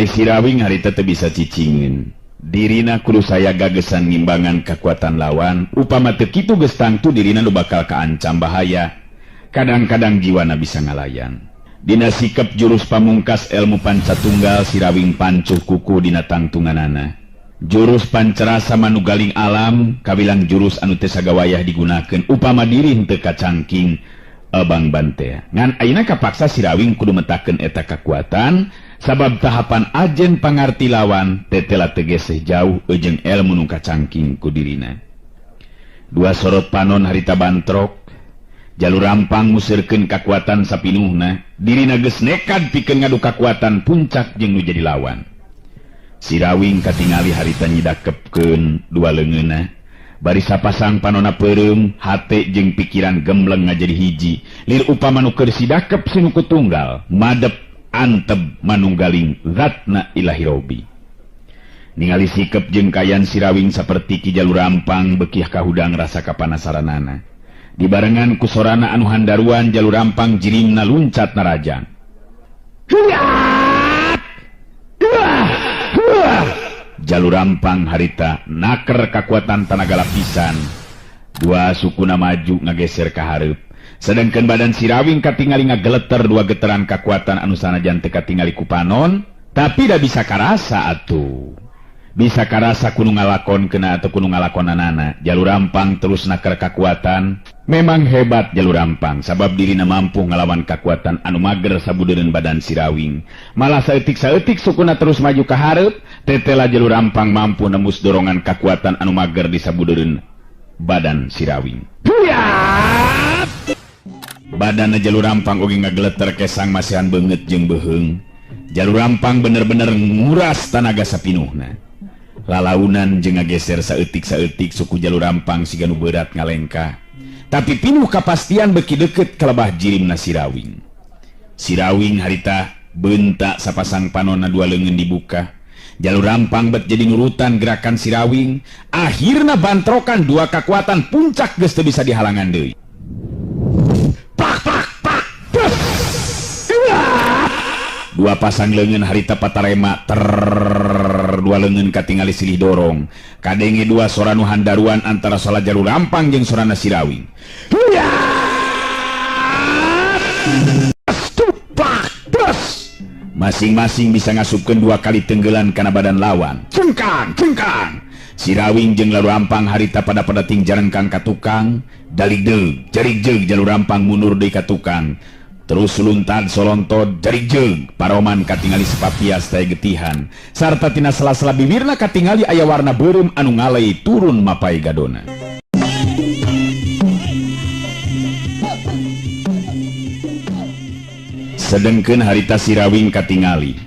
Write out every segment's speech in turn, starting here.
Ai Sirawing harita teu bisa cicingin. Dirina kudu saya gagesan ngimbangan kekuatan lawan, upama teu kitu geus tangtu dirina nu bakal kaancam bahaya. Kadang-kadang jiwana bisa ngalayan. Dina sikep jurus pamungkas ilmu pancatunggal Sirawing pancuh kuku dina tangtunganana. Jurus pancerasa manugaling alam kawilang jurus anu teu sagawayah digunakeun upama diri henteu kacangking Abang Bantea. Ngan ayeuna kapaksa Sirawing kudu metakeun eta kakuatan sabab tahapan ajen pangarti lawan tetela tegeseh jauh jeung ilmu nu kacangking ku dirina. Dua sorot panon harita bantrok, Jalur Rampang musirkeun kakuatan sapinuhna, dirina geus nekad pikeun ngadu kakuatan puncak jeung nu jadi lawan. Sirawing katingali harita nyidakepkeun dua leungeunna, bari sapasang panona peureum, hate jeung pikiran gemleng ngajadi hiji. Lir upama nu keur sidakep sinuku tunggal, madep anteb manunggaling zatna Ilahi Robi. Ningali sikep jeung kayan Sirawing saperti Ki Jalur Rampang beukih kahudang rasa kapanasaranana. Dibarengan ku sorana anu handaruan Jalur Rampang jirimna luncat narajang. Jalur Rampang harita naker kakuatan tanaga lapisan. Dua sukuna maju ngageser ka hareup. Sedangkan badan Sirawing katingali ngageleter dua geteran kakuatan anu sanajan teu katingali ku panon, tapi da bisa karasa atuh. Bisa karasa kudu ngalakon kena atau kudu ngalakonanana. Jalur Rampang terus naker kakuatan. Memang hebat Jalur Rampang sabab dirina mampu ngalawan kakuatan anu mager sabudereun badan Sirawing. Malah saeutik-saeutik sukuna terus maju ka hareup, tetela Jalur Rampang mampu nembus dorongan kakuatan anu mager di sabudereun badan Sirawing. Badanna Jalur Rampang oge ngageleter kesang masihan beungeut jeung beuheung. Jalur Rampang bener-bener nguras tanaga sapinuhna. Lalaunan jeung ngageser saeutik-saeutik suku Jalur Rampang siga nu berat ngalengkah. Tapi pinuh kapastian beuki deukeut kalebah jirimna Sirawing. Sirawing harita bentak sapasang panonna dua leungeun dibuka. Jalur Rampang bet jadi nurutan gerakan Sirawing. Akhirna bantrokan dua kekuatan puncak geus teu bisa dihalangan deui. Pak pak pak. Des. Dua pasang leungeun harita patarema ter dua leungeun katingali silih dorong. Kadenge dua sora nu handaruan antara sora Jalur Rampang jeung sorana Sirawing. Masing-masing bisa ngasupkeun dua kali tenggelan kana badan lawan. Cengkang, cengkang. Sirawing jeung Jalur Rampang harita pada-pada ting jarengkang ka tukang, daligdeug, jarigjeg Jalur Rampang mundur deui ka tukang. Terus suluntan solontod jarigjeg paroman katingali sepapias teh getihan sarta tina sela-sela bibirna katingali aya warna beureum anu ngalei turun mapai gadona. Sedengkeun harita Sirawing katingali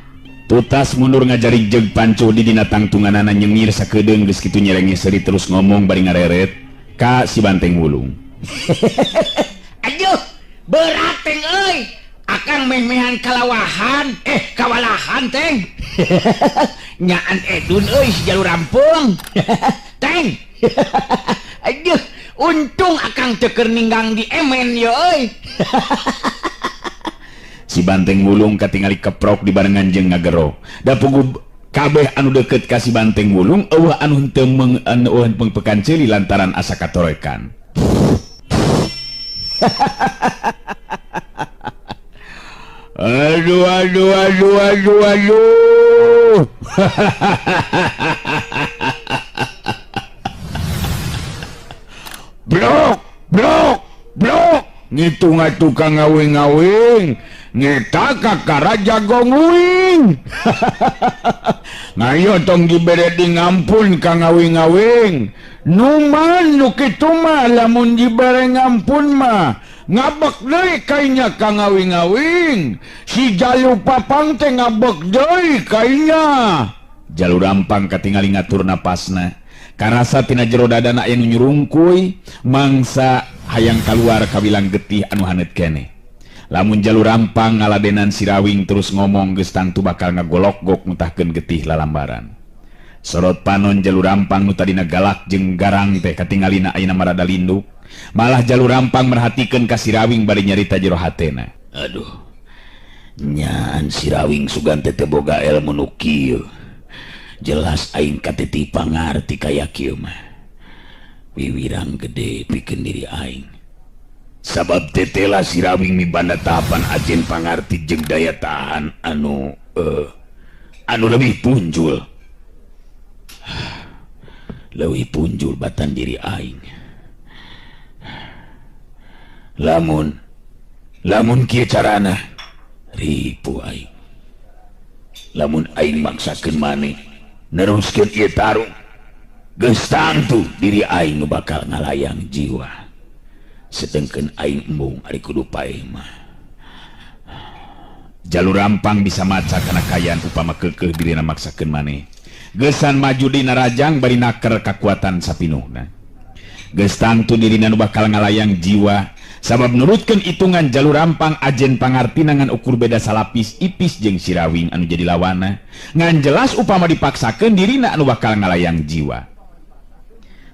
tutas mundur ngajarigjeg pancuh di dina tangtunganana nyengir sakedeung geus kitu nyerenge seuri terus ngomong bari ngareret ka si Banteng Wulung. Aduh, berat teng euy. Akang meh-mehan kalawahan, kawalahan teng. Nyaan edun euy si Jalur Rampung. Teng. Aduh, untung akang teu keur ninggang di emen ye euy. Si Banteng Wulung katingali keprok dibarengan jeung ngagero. Da puguh kabeh anu deukeut ka si Banteng Wulung eueuh anu henteu anu pengpekan ceuli lantaran asa katorekan. Aduh aduh aduh aduh aduh. Blok blok blok ngitung atuh ka ngawing-ngawing ngeta kakara jagong uing. Ngayo tong dibere di ngampun ka ngawing-ngawing. Numan nu kitu mah lamun dibere ngampun mah ngabek deui kainya ka ngawing-ngawing. Si Jalur Papang teh ngabek deui kainya. Jalur Rampang katingali ngatur napasna. Karasa tina jero dadana aya nu nyurungkuy mangsa hayang kaluar kawilang getih anu haneut keneh. Lamun Jalur Rampang ngaladenan Sirawing terus ngomong geus tangtu bakal ngagolok-gok mutahkeun getih lalambaran. Sorot panon Jalur Rampang nu tadina galak jeung garang teh katingalina ayeuna marada linduk. Malah Jalur Rampang merhatikeun ka Sirawing bari nyarita jero hatena. Aduh. Nyaan Sirawing sugan teh teu boga ilmu nu kieu. Jelas aing katiti pangarti kaya kieu mah. Wiwirang gede pikeun diri aing. Sabab tetela Sirawing mibanda tahapan ajen pangarti jeung daya tahan anu anu leuwih punjul. Leuwih punjul batan diri aing. Lamun lamun kieu carana ripu aing. Lamun aing maksakeun maneh neruskeun ieu tarung, geus tangtu diri aing nu bakal ngalayang jiwa. Sedengkeun aing embung ari kudu paeh mah. Jalur Rampang bisa maca kana kaayaan upama keukeuh dirina maksakeun maneh. Geusan maju dina rajang bari naker kakuatan sapinuhna. Geus tangtu dirina nu bakal ngalayang jiwa. Sabab nurutkeun hitungan Jalur Rampang ajen pangartina ngan ukur beda salapis ipis jeung Sirawing anu jadi lawana. Ngan jelas upama dipaksakeun dirina anu bakal ngalayang jiwa.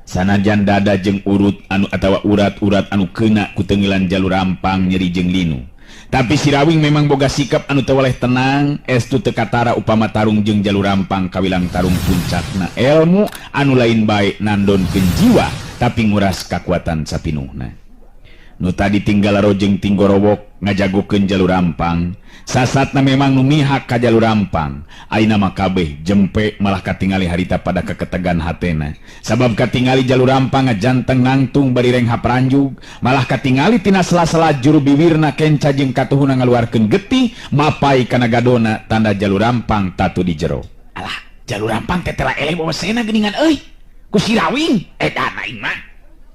Sanajan dada jeung urut anu atawa urat-urat anu keuna ku teungilan Jalur Rampang nyeri jeung linu. Tapi Sirawing memang boga sikap anu teu weleh tenang, estu teu katara upama tarung jeung Jalur Rampang kawilang tarung puncakna elmu anu lain bae nandonkeun jiwa tapi nguras kakuatan sapinuhna. Nu tadi tinggal rojeng tinggorowok ngajagokeun Jalur Rampang, sasatna memang nu mihak ka Jalur Rampang. Ayeuna mah kabeh jempe malah katingali harita pada keketegan hatena. Sabab katingali Jalur Rampang ngajanteng nangtung bari renghap ranjug, malah katingali tina sela-sela juru biwirna kenca jeung katuhuna ngaluarkeun getih mapai kana gadona tanda Jalur Rampang tatu di jero. Alah, Jalur Rampang teh tela eleh wawasena geuningan euy. Ku Sirawing edan aing mah.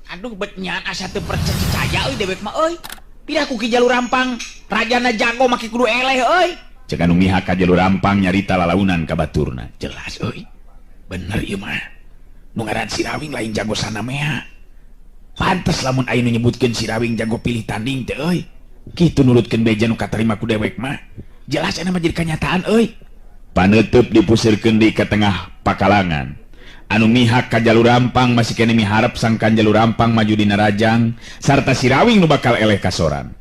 Aduh bet nyaan asa teu percaya euy dewek mah euy. Pindah ku Ki Jalur Rampang, rajana jago make kudu eleh euy. Ceuk anu mihak ka Jalur Rampang nyarita lalaunan ka baturna. Jelas euy. Bener ieu mah. Nu ngaran Sirawing lain jago sanamea. Pantes lamun aya nu nyebutkeun Sirawing jago pilih tanding teh euy. Kitu nurutkeun beja nu katarima ku dewek mah. Jelas aya mah jadi kanyataan euy. Paneuteub dipusirkeun deui ka tengah pakalangan. Anu mihak ka Jalur Rampang masih kene miharep sangkan Jalur Rampang maju dina rajang sarta Sirawing nu bakal eleh kasoran.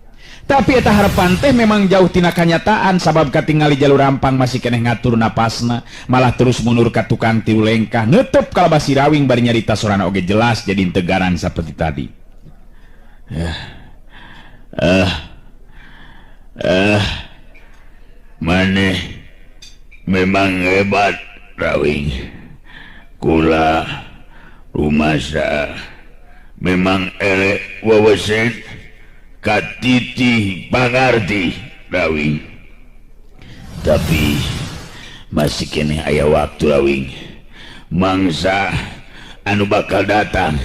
Tapi eta harapan teh memang jauh tina kanyataan sabab katingali Jalur Rampang masih keneh ngatur napasna malah terus mundur ka tukang tilu lengkah neuteub kalabah Sirawing bari nyarita sorana oge jelas jadi teu garang saperti tadi. Maneh memang hebat Rawing. Kula rumasa memang elek wawesen katiti pangarti Rawing. Tapi masih keneh aya waktu Rawing. Mangsa anu bakal datang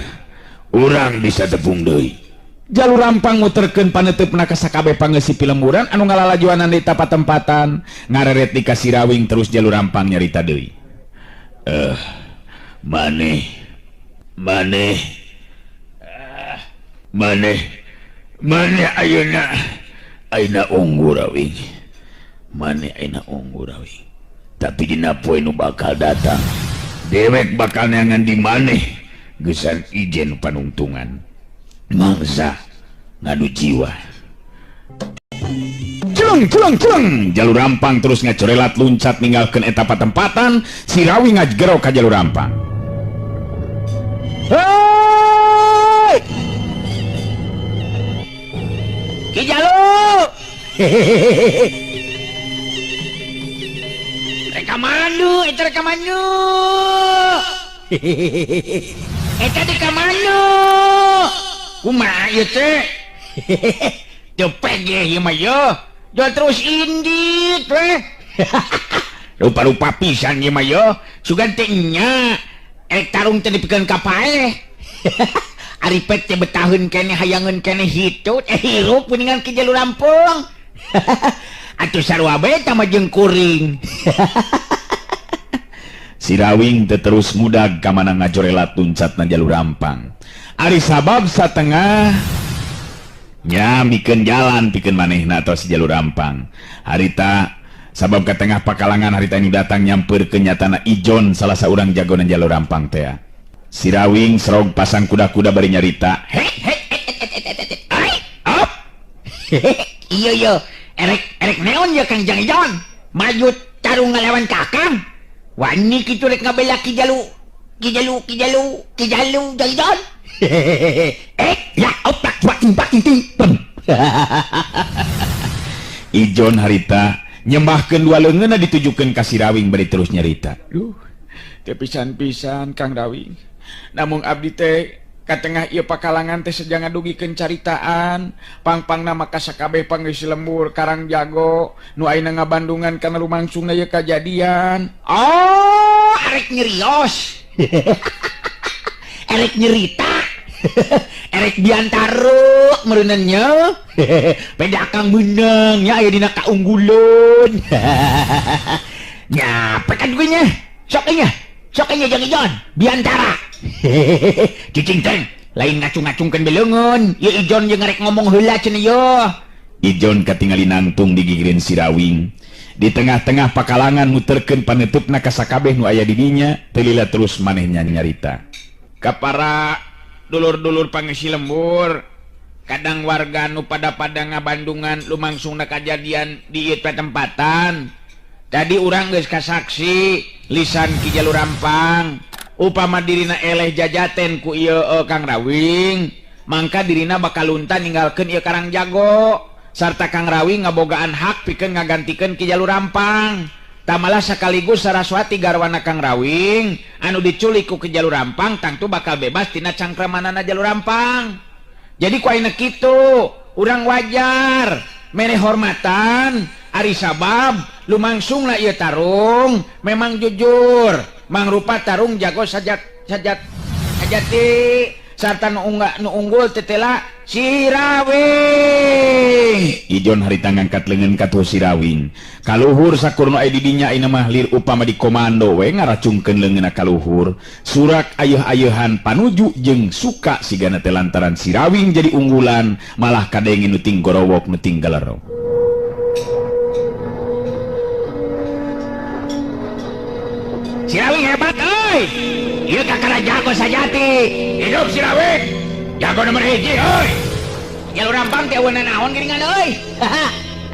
urang bisa tepung deui. Jalur Rampang muterkeun paneuteup-na ka sakabeh pangeusi pilemburan anu ngalalajuanan di tapatempatan ngareret di ka Sirawing terus Jalur Rampang nyarita deui. Maneh maneh maneh maneh ayeuna ayeuna unggul Rawing. Maneh ayeuna unggul Rawing. Tapi dina poe nu bakal datang dewek bakal neangan di maneh geusan ijen panungtungan mangsa ngadu jiwa. Celeng celeng celeng Jalur Rampang terus ngacorelat luncat ninggalkeun eta patempatan. Sirawing ngajgero ka Jalur Rampang. Hei! Ki Jalur! Reka mandu, eta reka mandu. Eta di kamandu. Kumaha ieu teh? Teu pegeh ieu mah yeuh. Jual terus indit weh. Rupa-rupa pisan ieu mah yeuh. Sugan teh nya. Erek tarung teh dipikeun ka paeh. Ari pet teh betaheun keneh hayangeun keneh hitut hirup kuningan Ki Jalur Rampung. Atuh sarua bae tah mah jeung kuring. Sirawing teh terus ngudag ka mana ngajorelat tuncatna Jalur Rampang. Ari sabab satengah nya mikeun jalan pikeun manehna atawa si Jalur Rampang. Harita sabab ka tengah pakalangan harita ini datang nyampeurkeun nyatana Ijon salah saurang jagoan Jalur Rampang teh. Sirawing serog pasang kuda-kuda bari nyarita. Hei hei ai up. Iya iya Erek neon ya Kang Jang Ijon. Maju tarung ngalawan ka Akang. Wani kitu rek ngabela Ki Jalu. Ki Jalu, Ki Jalu, Ki Jalu Jang Ijon. Eh, ya otak dua empat ting pem. Ijon harita nyembahkeun dua leungeunna ditujukeun ka si Rawing bari terus nyarita. Duh, teu pisan-pisan Kang Rawing. Namung abdi teh ka tengah ieu pakalangan teh sejang ngadugikeun caritaan, pangpangna maka sakabeh pangeus lembur Karang Jago nu ayeuna ngabandungan kana lumangsungna ieu kajadian. Oh, arek nyerios. Arek nyerita. Erek biantara meureunna nya. Beda Akang meunang nya aya dina kaunggulan. Nya pekan gue nya. Sok nya. Sok nya Jang Ijon biantara. Cicing teng lain ngacung-ngacungkeun beleungeun. Ieu Ijon jeung rek ngomong heula cenah ieu. Ijon katingali nangtung digigireun si Rawing. Di tengah-tengah pakalangan muterkeun panetupna ka sakabeh nu aya di dinya, teu lila terus manehnya nyarita. Ka para dulur-dulur pangeusi lembur, kadang warga nu pada-pada ngabandungan lumangsungna kajadian di ieu tempatan. Tadi urang geus kasaksi lisan Ki Jalu Rampang. Upama dirina eleh jajaten ku ieu Kang Rawing, mangka dirina bakal lunta ninggalkeun ieu Karang Jago. Sarta Kang Rawing ngabogaan hak pikeun ngagantikeun Ki Jalu Rampang. Tamalah sekaligus Saraswati garwana Kang Rawing anu diculik ku Ki Jalu Rampang tangtu bakal bebas tina cangkramanana Jalu Rampang. Jadi ku ayeuna kitu, urang wajar mere hormatan ari sabab lumangsungna ieu tarung memang jujur mangrupa tarung jago sajat sajat sajati sarta nu unggul tetela si Rawing. Ijon harita ngangkat leungeun ka tuh si Rawing. Kaluhur sakur nu aya di dinya ayeuna mah lir upama di komando we ngaracungkeun leungeunna kaluhur. Surak ayeuh-ayeuhan panuju jeung suka sigana teh lantaran si Rawing jadi unggulan malah kadenge nu ting gorowok nu ting galero. Si Rawing hebat euy. Ieu kakara jago sajati. Hidup si Rawing. Jago nomor 1 euy. Jalu Rampang teh eueuh naon geuningan euy.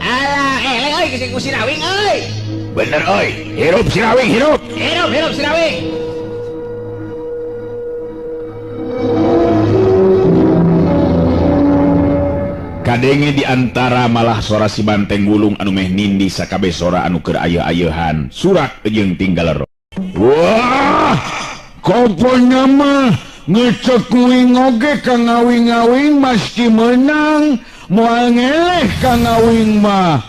Alah, eleh euy geus ku si Rawing euy. Bener euy. Hirup si Rawing, hirup. Hirup, hirup si Rawing. Kadenge di antara malah sora si banteng gulung anu meh nindi sakabeh sora anu keur ayeuh-ayeuhan. Surak jeung tinggal ro. Wah, koponya mah ngecek kuing oge ka ngawing-ngawing meski menang moal ngeleh ka ngawing mah.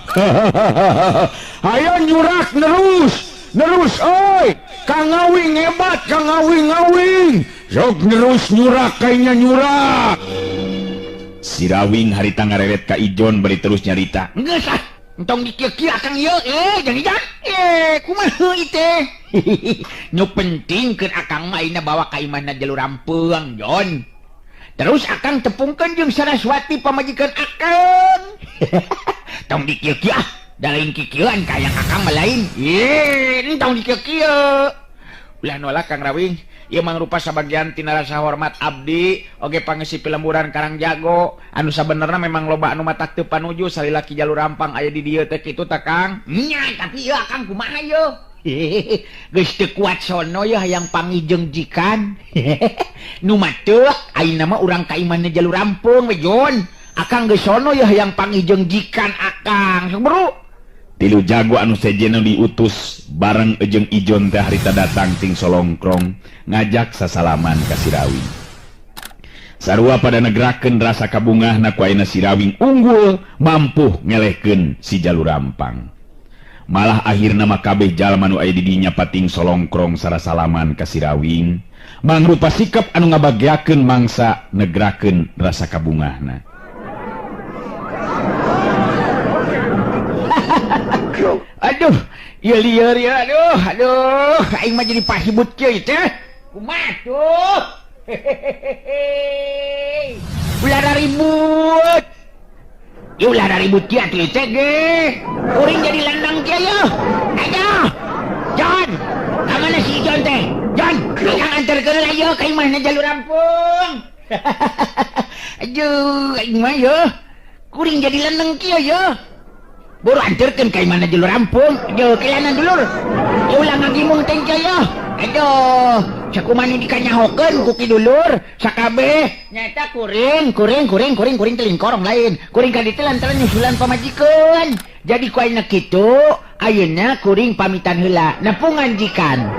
Ayo nyurak nerus, nerus oi, ka ngawing hebat ka ngawing-ngawing. Sok nerus nyurak kayaknya nyurak. Si Rawing harita ngareret ka Ijon bari terus nyarita. Geus ah, entong dikieu-kieu akang ieu, Jang Ijon. Kumaha ieu teh? Nu penting keur akang mah ayeuna bawa ka imahna Jalu Rampang, Jon. Terus akang tepungkeun jeung Saraswati pamajikan akang. Tong dikieu-kieu ah, da lain kikieuan ka hayang akang mah lain. Entong dikieu-kieu. Ulah nolak Kang Rawing, ieu mangrupa sabagian tina rasa hormat abdi oge pangeusi pilemburan Karang Jago anu sabenerna memang loba anu matak teu panuju salila Ki Jalu Rampang aya di dieu teh kitu tah Kang. Nya, tapi ieu akang kumaha ieu? Geus teu kuat sono yeuh hayang panggih jikan. Nu matek ayeuna mah urang ka imahna Jalu Rampung we Jon. Akang geus sono yeuh hayang panggih jikan akang. Sok bro. Tilu jago anu sejenna diutus bareng jeung Ijon teh harita datang ting solongkrong ngajak sasalaman ka si Rawing. Sarua pada negrakeun rasa kabungahna ku ayeuna si Rawing unggul mampu ngelehkeun si Jalu Rampang. Malah akhirna mah kabeh jalma nu aya di dinya pating solongkrong sarasalaman ka si Rawing mangrupa sikap anu ngabageakeun mangsa negrakeun rasa kabungahna. Aduh, ieu lieur ya, aduh, aduh, aing mah jadi pahibut kieu ieu teh. Kumaha tuh? Ulah ribut. Ieu ulah ribut kieu atuh ieu teh ge. Kuring jadi landang kieu yeuh. Ayo. Jon, ka mana si Jon teh? Jon, akang anterkeun lah ieu ka imahna Jalu Rampung. Aduh, aing mah yeuh. Kuring jadi landang kieu yeuh. Buru anterkeun ka imahna jalur rampung. Yo kelanan dulur. Ulah ngagimung teh yo. Aduh, sakumani dikanyahokeun ku ki dulur sakabeh nyaeta kuring kuring kuring kuring kuring teh lingkorong lain. Kuring ka ditu lantaran nyusulan pamajikan. Jadi ku ayeuna kitu, ayeuna kuring pamitan heula nepungan jikan.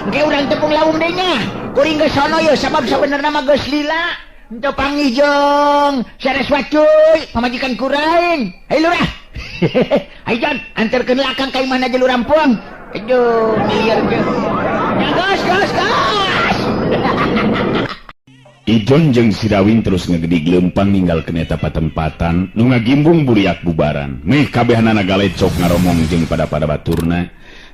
Engke urang tepung lawung deui nya. Kuring geus sono ye sabab sabenerna mah geus lila. Henteu panggih jeung Saraswati pamajikan kuring. Hayu lurah. Hayu Jon, anterkeun lah Akang ka imahna jalur rampung. Aduh, biar ge. Ya gas gas gas. Ijon jeung Sirawing terus ngegedig leumpang ninggalkeun eta patempatan nu ngagimbung buriak bubaran. Meh kabehanana galecok ngaromong jeung pada-pada baturna.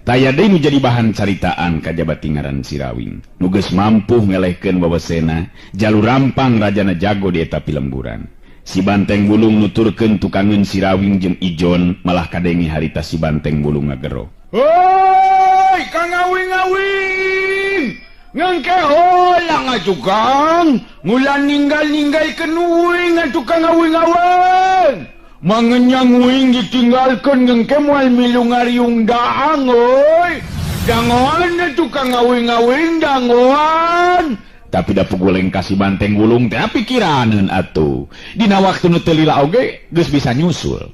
Taya deui nu jadi bahan caritaan kajaba tingaran Sirawing. Nu geus mampu ngelehkeun wawesena, jalur rampang rajana jago di eta pilemburan. Si Banteng Bulung nuturkeun tukangeun Sirawing jeung Ijon malah kadenge harita si Banteng Bulung ngagero. Hoi, Kang Awing-awing. Ngengke holang atuh Kang, ngulan ninggal-ninggalkeun uing atuh Kang Awing-awing. Mangenyang uing ditinggalkeun ngengke moal milu ngariung daang euy. Dangoan atuh Kang Awing-awing dangoan. Tapi da puguleng ka si Banteng Bulung teh pikiraneun atuh. Dina waktu nu teu lila oge geus bisa nyusul.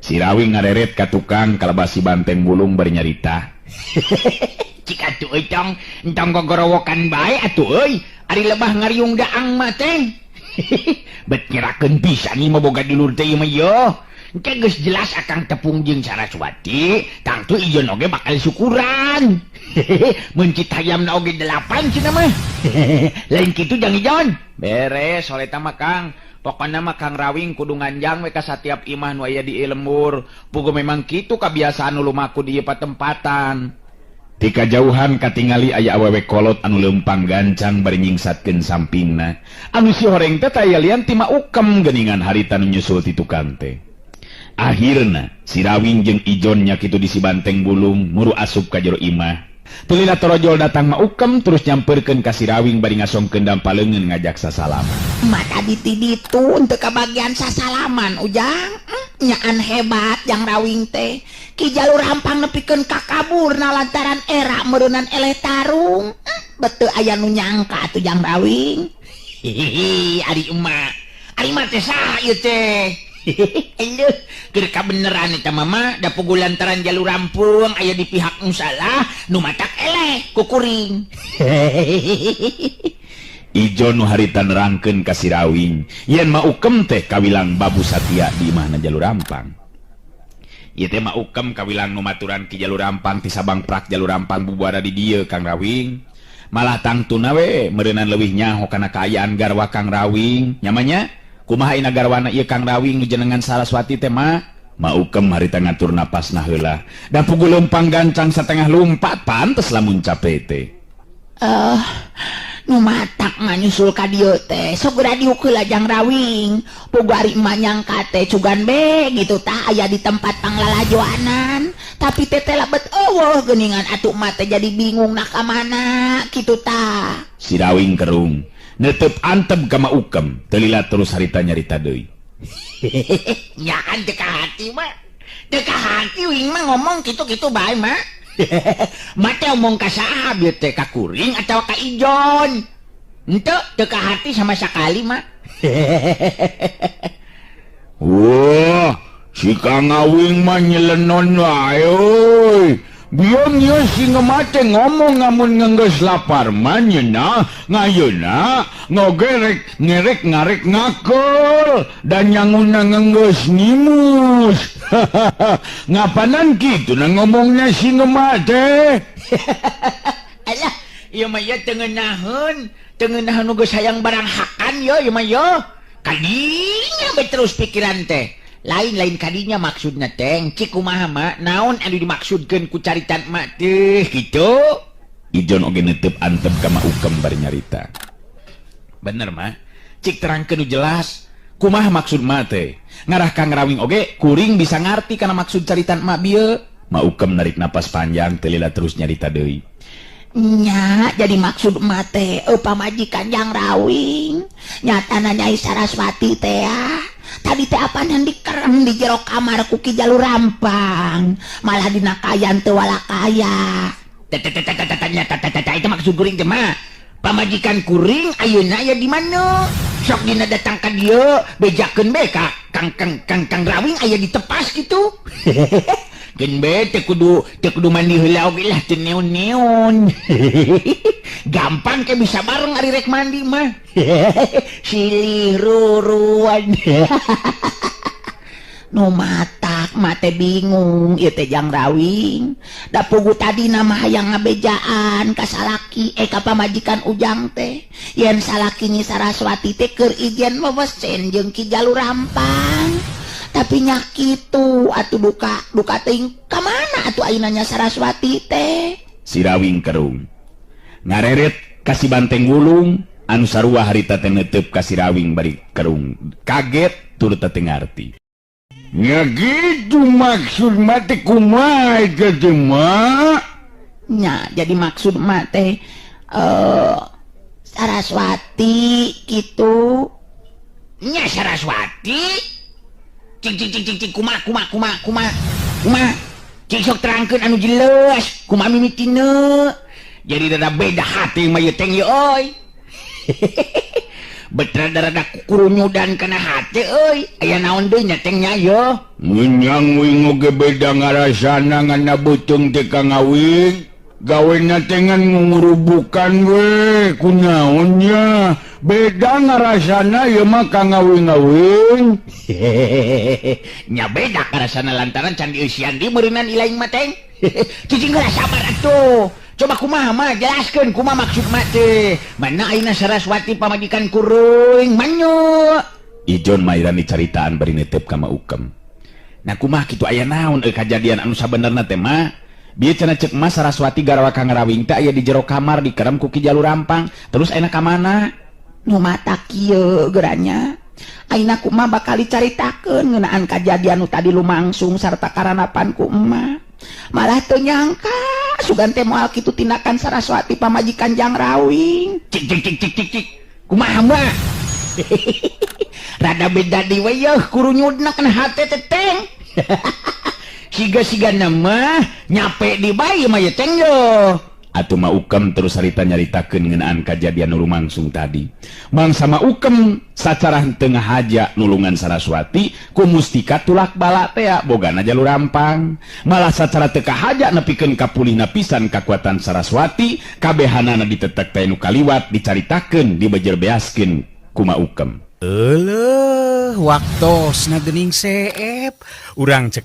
Sirawing ngareret ka tukang kalebas si Banteng Bulung bari nyarita. Cik atuh euy tong, entong gogorowokan bae atuh euy. Ari lebah ngariung daang mah teh. Bet nyerakeun pisan ieu mah boga dulur teh ieu mah yo. Engke geus jelas Akang tepung jeung Saraswati, tangtu Ijon oge bakal syukuran. Mun Citayamna oge 8 cenah mah. Lain kitu jang Ijon. Beres soleta mah Kang. Pokona mah Kang Rawing kudu nganjang we ka satiap imah nu aya di lembur. Pugu memang kitu kabiasaan nu lumaku di ieu patempatan. Ti kajauhan katingali aya awewe kolot anu leumpang gancang bari nyingsatkeun sampingna. Anu si horeng teh taya lian ti maukem geuningan harita nu nyusul ti tukang teh. Akhirna Sirawing jeung Ijon nya kitu di si Banteng Bulung muru asup ka jero imah. Tulila torojol datang maukem terus nyamperkeun ka Sirawing bari ngasongkeun dampaleungeun ngajak sasalaman. Mata ditiditu teu kabagian sasalaman Ujang. Nyaan hebat jang Rawing teh. Ki jalur hampang nepikeun ka kaburna lantaran era meureunnan eleh tarung. Betul aya nu nyangka atuh jang Rawing. Hihihi ari emak. Ari mah teh saha ieu teh? Aduh, keur kabeneran eta mama da pugu lantaran jalur rampung aya di pihak nu salah nu matak eleh ku kuring. Ijon nu harita nerangkeun ka Sirawing yen maukem teh kawilang Babu Satya di imahna jalur rampang. Ieu teh maukem kawilang nu maturan ki jalur rampang ti Sabang Prak jalur rampang bubuara di dieu Kang Rawing. Malah tangtuna we meureunan leuwih nyaho kana kaayaan garwa Kang Rawing. Nyamanya kumaha ina garwana ieu Kang Rawing nu jenengan Saraswati teh mah? Maukem harita ngatur napasna heula. Da pugu leumpang gancang satengah lumpat pantes lamun cape teh. Nu matak nganyusul ka dieu teh segera diuk heula jang Rawing. Pugu ari emak nyangka teh cugan be gitu tah aya di tempat panglalajoanan. Tapi teh teh lebet eueuh geuningan atuh emak teh jadi bingung nak ka mana kitu tah. Sirawing kerung netep antep ka maukem teu lila terus harita nyarita deui. Nyaan teu ka hati mah. Teu ka hati wing mah ngomong kitu-kitu bae mah. Mate omong ka saha bieu teh ka kuring atawa ka Ijon. Henteu teu ka hati sama sakali mah. Wah, si Kang Awing mah nyelenon wae euy. Biung ieu si ngemate ngomong ngamun ngenggeus lapar mah nyeunah ngayeuna ngogerek ngerek ngarek ngakel dan nyanguna ngenggeus ngimus. Ngapanan kitu na ngomongnya si ngemate. Alah, ieu mah ieu teu ngeunaheun, teu ngeunaheun nu geus hayang barang hakan yo ieu mah yo. Kadinya we terus pikiran teh. Lain-lain kadinya maksudna teh, cik kumaha mak, naon anu dimaksudkeun ku caritan mak teh kitu. Ijon oge netep antep ka maukem bari nyarita. Bener mah, cik terangkeun nu jelas. Kumaha maksud mak teh? Ngarah Kang Rawing oge kuring bisa ngarti kana maksud caritan mak bieu. Maukem narik napas panjang teu lila terus nyarita deui. Nya jadi maksud mak teh pamajikan jang Rawing nyatana Nyai Saraswati teh. Tadi teh apanan dikerem di jero kamar ku Ki Jalur Rampang. Malah dina kayan teu walakaya. Itu maksud kuring teh mah. Pamajikan kuring ayeuna aya di mana? Sok dina datang ka dieu, bejakeun be ka Kang Kang Kang Kang Rawing aya di tepas gitu. Keun be teu kudu mandi heula oge lah, teu neon-neon. Gampang ke bisa bareng ari rek mandi mah. Silih ruruan. Nu matak mate bingung ieu teh Jang Rawing. Da pugu tadi nama hayang ngabejaan ka salaki eh ka pamajikan Ujang teh. Yen salaki Nyi Saraswati teh keur ijen wewesen jeung Ki Jalur Rampang. Tapi nya kitu atuh duka duka teuing ka mana atuh ayeuna nya Saraswati teh. Sirawing kerung ngareret ka si Banteng Wulung anu sarua harita teh netep ka Sirawing bari kerung kaget turut teu ngarti. Ya gitu maksud mati kumaha eta teh, Mak? Nya jadi maksud mak teh Saraswati gitu. Nya Saraswati. Cing cing cing cing cing, kumaha kumaha kumaha kumaha kumaha. Cing sok terangkeun anu jelas, kumaha mimitina. Jadi rada beda hati mah ieu teh ieu euy. Betra rada kukurunyudan kana hati euy. Aya naon deui nya teh nya ieu? Menyang wing oge beda ngarasana ngana beuteung teh Kang Awing. Gawena teh ngan ngurubukan we, kunaon nya? Beda ngarasana ieu mah Kang Awing-awing. Nya beda ngarasana lantaran can dieusian di meureunan ilaing mah teh. Cicing heula, sabar atuh. Coba kumaha mah, jelaskeun kumaha maksud mah teh. Mana ayeuna Saraswati pamajikan kuring manyu? Ijon mairan dicaritaan bari netep ka Ma Ukem. Nah, kumaha kitu, aya naon euy kajadian anu sabenerna teh mah? Bieu cenah ceuk Mas Saraswati garawa Kang Rawing teh aya di jero kamar dikerem ku Ki Jalur Rampang. Terus ayeuna ka mana? Nu mata kieu geranya. Ayeuna ku emak bakal dicaritakeun ngeunaan kajadian nu tadi lumangsung sarta karanapan ku emak. Malah teu nyangka sugan teh moal kitu tindakan Saraswati pamajikan Jang Rawing. Cik cik cik cik cik cik. Kumaha mah? Rada beda di we yeuh kurunyudna kana hate teh teng. Siga-siga nama nyape di bayi mah ye teng yo. Atuh Ma Ukem terus harita nyaritakeun ngeunaan kajadian nu lumangsung tadi. Mangsa Ma Ukem sacara henteu ngahaja nulungan Saraswati ku mustika tulak bala tea bogana Jalur Rampang. Malah sacara teu kahaja nepikeun kapulihna pisan kakuatan Saraswati, kabehanana ditetek teh nu kaliwat dicaritakeun, dibejerbeaskeun ku Ma Ukem. Eleuh, waktosna geuning seep. Urang cek.